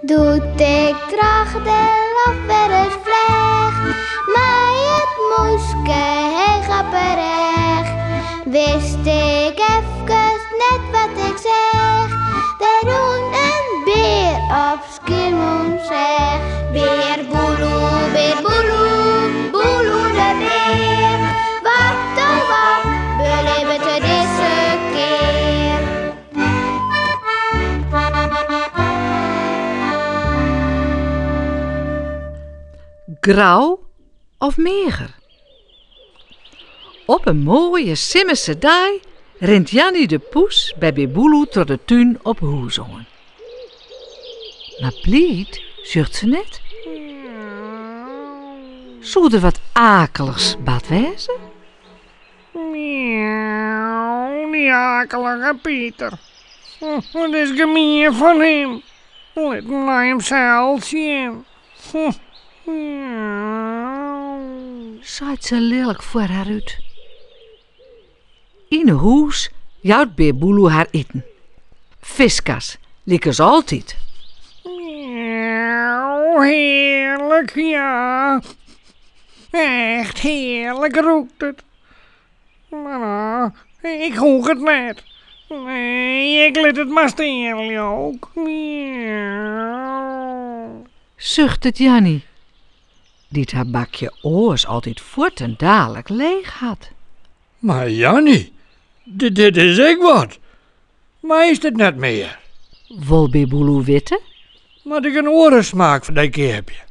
Doe't ik troch de loft wer ris fleach, mei it mûske heech op 'e rêch, wist ik efkes net wat ik seach. Der rûn in bear op Skiermûntseach. Bear Boeloe, bear Boeloe, Boeloe de bear. Wat oh wat belibbet er dizze kear? Grau of meager? Op in moaie simmerse dei rint Janny de poes by Bear Boeloe troch de tún op hûs oan. Mar bliid sjocht se net. Soe der wat aaklichs bard wêze? Miauw, dy akelige Piter. It is gemien fan him. Lit him nei himsels sjen. Miauw. Seit se lilk foar har út. Yn 'e hûs jout Bear Boeloe har iten. Fiskas, lykas altyd. Miauw, hearlik, ja. Echt hearlik rûkt it. Mar ik hoech it net. Nee, ik lit it mar stean, leau 'k. Miauw. Suchtet Janny, dy't har bakje oars altyd fuortendalik leech hat. Mar Janny, dit is ek wat. Meist it net mear? Wol Bear Boeloe witte? Moat ik in oare smaak foar dy keapje?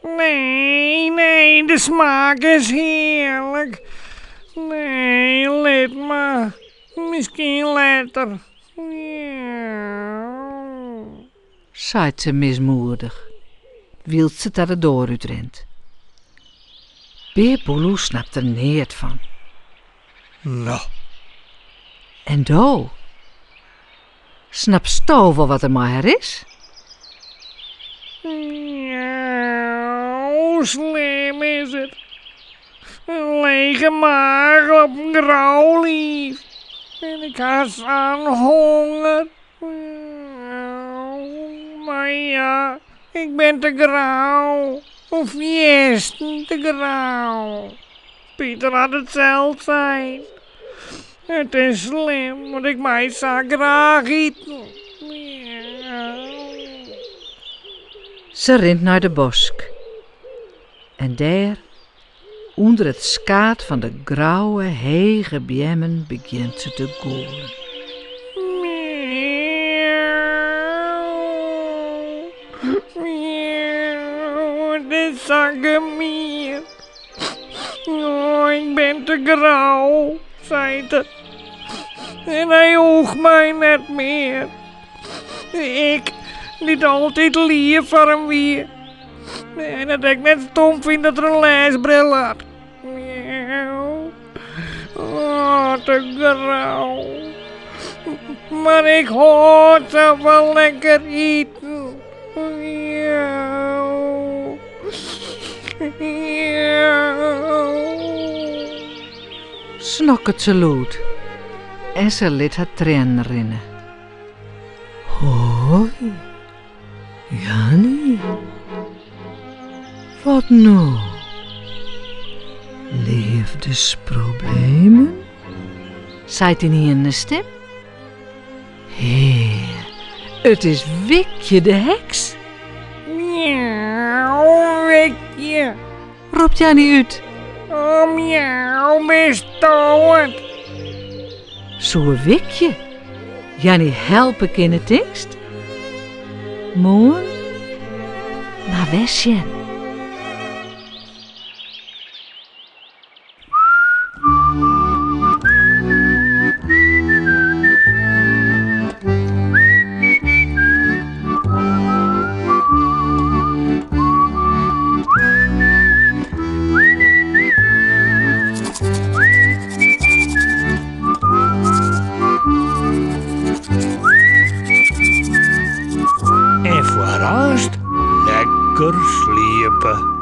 Nee, nee, de smaak is hearlik. Nee, lit mar. Miskien letter. Miauw. Seit se mismoedich, wylst se ta de doar útrint. Bear Boeloe snapt der neat fan. No. En do? Snapsto wol wat der mei har is? Miauw, slim is it. In lege maach op in grau liif. En ik ha sa'n honger. Mar ja, ik bin te grau. Fierstente grau. Piter hat it sels sein. It is slim, want ik mei sa graach iten. Se rint nei de bosk. En dêr, ûnder it skaad fan de grauwe, hege beammen begjint se te gûlen. Miauw, miauw, it is sa gemien. Oh, ik bin te grau, seit er. En hy hoecht my net mear. Ik, dy't altyd lief foar him wie. En it ek net stom fyn dat er in lêsbril hat. Miauw. Oh, te grau. Mar ik hâld sa fan lekker iten. Miauw. Miauw. Snokket se lûd en se lit har triennen rinne. Hoi. Janny, wat no? Leafdesproblemen? Seit ynienen in stim. Hear, it is Wikje de heks! Miauw, Wikje! Ropt Janny út. Oh, miauw, bisto it? Soe Wikje Janny helpe kinne, tinkst? Moarn mar wer sjen. En foarearst lekker sliepe.